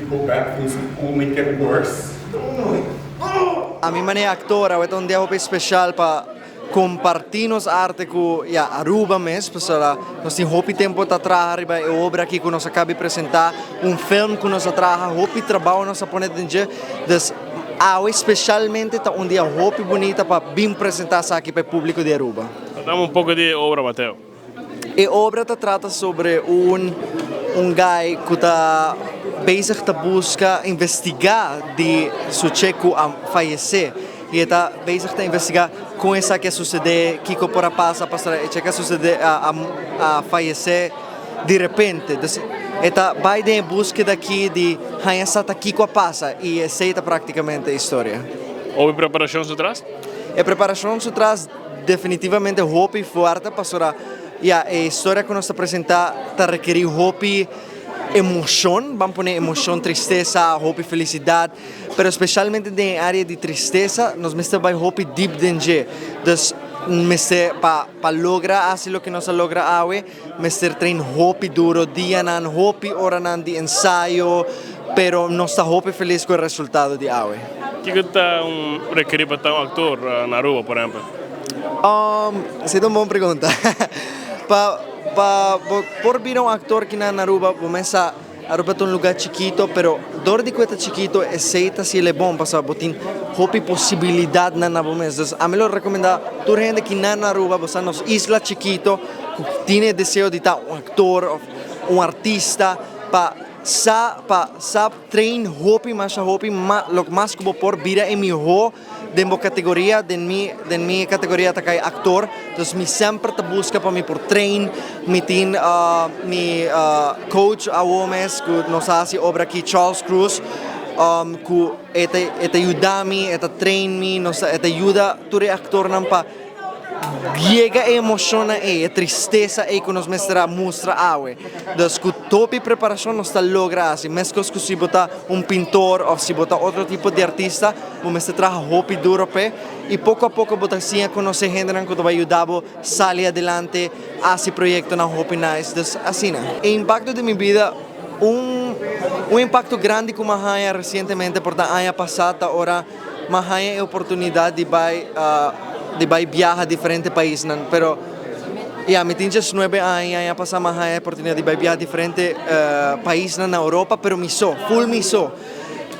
go back, things only get worse. Ami manera actor, awe ta un dia hopi special pa comparti nos arte cu, ya, Aruba mes, pasobra nos tin hopi tempo ta traha riba e obra aki cu nos a caba di presenta, un film cu nos a traha, hopi trabou nos a pone den dje. Dus awe specialmente ta un dia hopi bunita pa bin presenta esaki pa e publico di Aruba. Contami un poco di e obra, Mateo. E obra ta trata sobre un guy cu ta bezig ta busca investiga di su chick cu a fayece y e ta bezig ta investiga con esaki a sucede, kico por a pasa pasobra e chick a sucede a fayece di repente. Dus e ta bay den e buskeda aki di haña sa ta kico a pasa y esey ta practicamente e historia. Hopi preparacion su tras? E preparacion su tras definitivamente hopi fuerte pasobra, ya, e historia cu nos ta presenta ta rekeri hopi emocion, ban pone emocion, tristesa, hopi felicidad, pero specialmente den e area di tristesa nos mester bay hopi deep den dje. Dus mester pa logra haci loke nos a logra awe, mester train hopi duro, dianan, hopi oranan di ensayo, pero nos ta hopi feliz cu e resultado di awe. Kico ta un rekeri pa ta un actor na Aruba, por ehempel? Esey ta un bon pregunta. Pa bo por bira un actor aki na Aruba, bo mester sa Aruba ta un lugar chikito, pero dor di cu e ta chikito, esey ta haciel e bon, pasobra bo tin hopi posibilidadnan na bo mes. Dus ami lo recomenda tur hende ki na Aruba, bo sa nos isla chikito, cu tin e deseo di ta un actor of un artista, pa sa train hopi, masha hopi, lo mas cu bo por bira e miho den bo categoria. Den mi categoria ta cay actor, dus mi semper ta busca pa mi por train. Mi tin mi coach awo mes cu nos a haci obra aki, Charles Cruz, cu e ta yuda mi, e ta train mi, e ta yuda tur e actornan pa yega e emocion e tristesa e cu nos mester a mustra awe. Dus cu hopi preparacion nos ta logra asina. Mescos cu si bo ta un pintor of si bo ta otro tipo di artista, bo mester traha hopi duro p'e y poco a poco bo ta siña conoce hendenan cu ta bay yuda bo sali adelante, haci proyectonan hopi nice. Dus asina. E impacto di mi bida, un impacto grandi cu m'a haya recientemente, por ta aña pasa, ora m'a haya e oportunidad di bay viaha diferente paisnan, pero, ya, mi tin 19 aña, aña pasa m'a haya e oportunidad di bay viaha diferente paisnan na Europa, pero mi so, full mi so.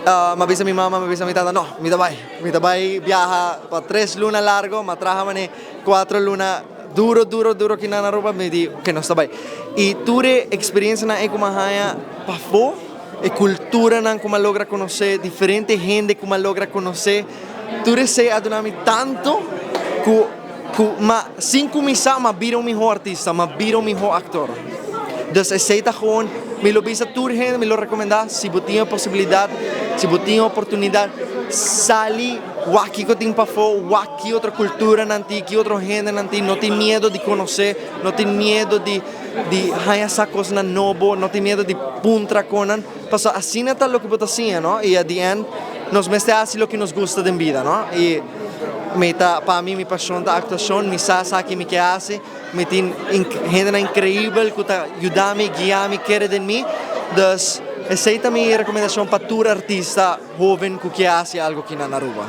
M'a bisa mi mama, m'a bisa mi tata, "No, mi ta bay, mi ta bay viaha pa 3 luna largo." M'a traha mane 4 luna duro, duro, duro aki na Aruba, mi di, "Ok, nos ta bay." Y tur e experiencianan cu m'a haya pafo, e culturanan cu m'a logra conoce, diferente hende cu m'a logra conoce, tur esey a duna mi tanto cu m'a sin cuminsa m'a bira un miho artista, m'a bira un miho actor. Dus esey ta gewoon, mi lo bisa tur hende, mi lo recomenda, si bo tin e posibilidad, si bo tin e oportunidad, sali, wak kico tin pafo, wak ki otro culturanan tin, ki otro hendenan tin, no tin miedo di conoce, no tin miedo di haya sa cosnan nobo, no tin miedo di puntra conan, paso asina ta loke bo ta siña, no? Y at the end, nos mester haci loke nos gusta den bida, no? Y mi ta, pa mi, mi pasion ta actuacion, mi sa sa ki mi ke haci, mi tin hendenan increibel cu ta yuda mi, guia mi, kere den mi. Dus, esey ta mi recomendacion pa tur artista hoben cu ke haci algo aki na Aruba.